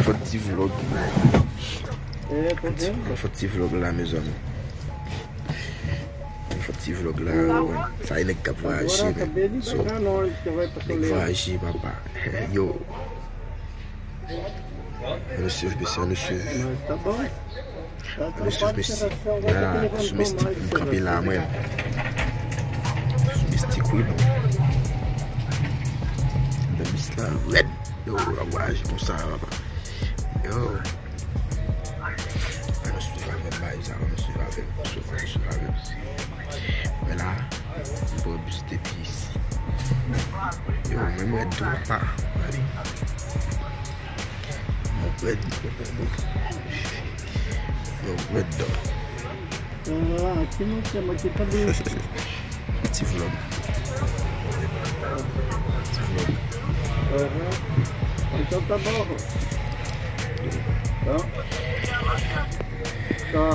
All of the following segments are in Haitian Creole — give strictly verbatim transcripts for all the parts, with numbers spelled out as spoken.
Fè ti vlog. Fè ti, fè ti vlog la, mezanmi. Fè ti vlog la, wè. Sa e nèg k ap vwayaje, men. So, nèg vwayaje, papa. Yo. Ann swiv, mesye, ann swiv. Ann swiv, mesye. La, sou Mystic, m kanpe la, mwen. Sou Mystic, wi, bon. Andan bis la, rèd. Yo, la vwayaje konsa, papa. Yo. Ann swiv avè m, bay sa, ann swiv avè m, ann swiv, ann swiv avè m. Men la, m pran bis depi isi. Yo, men m rèd tou, papa. Gade. M rèd, yo, m rèd tou. Ah, ki nou se mwen ki tande. Ti vlog. Ti vlog. Aham. Então tá bom. Então, tá.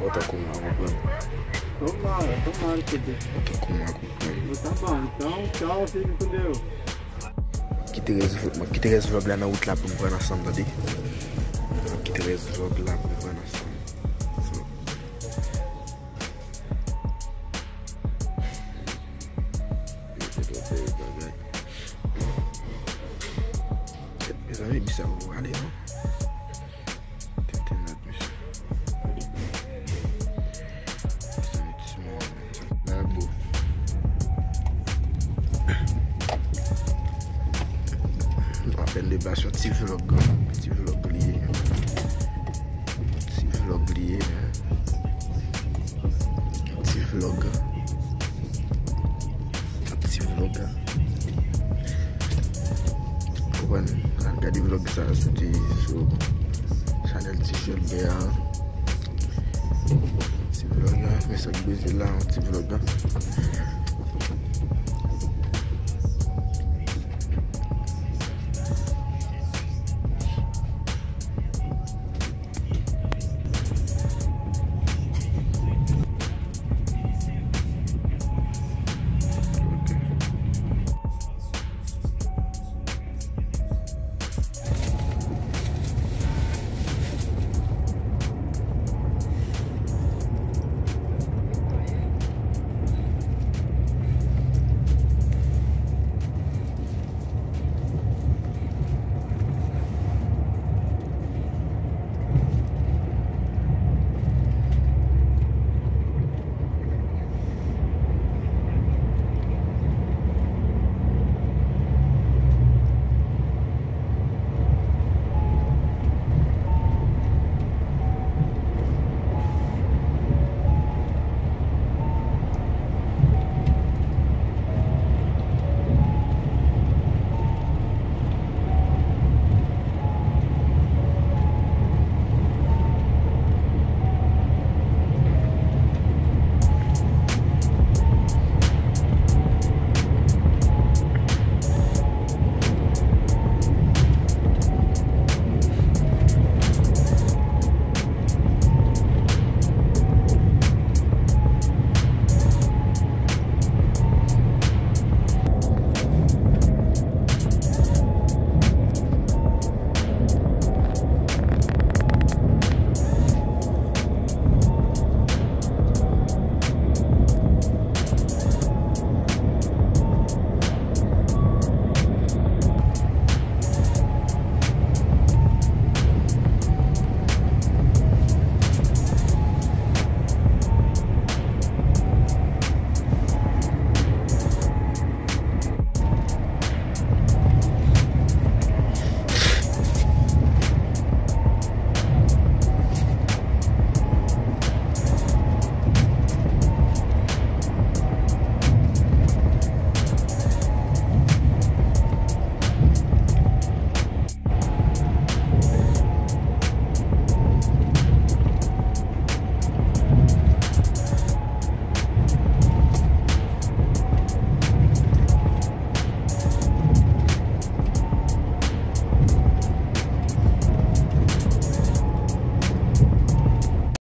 Bota com água, mano. Tomara, tomara que dê. Bota com água, mano. Então tá bom. Então, tchau, fique com Deus. Kite rès vlog, mwen kite rès vlog la nan wout la pou n pran ansanm, tande. Kite rès vlog la pou n pran ansanm. So. Mezanmi, bisa ou ale, non? Tenten nèt, mesye. Mezanmi, ti moun. Labo. Apèn de bas, yon ti vlog, ti vlog li ye. Ti vlog li ye. Ti vlog. Ti vlog. Konprann, al gade vlog sa, se te sou chanèl Ti Sèl Bè a. Ti vlog la, men sa k bezwen la, yon ti vlog la.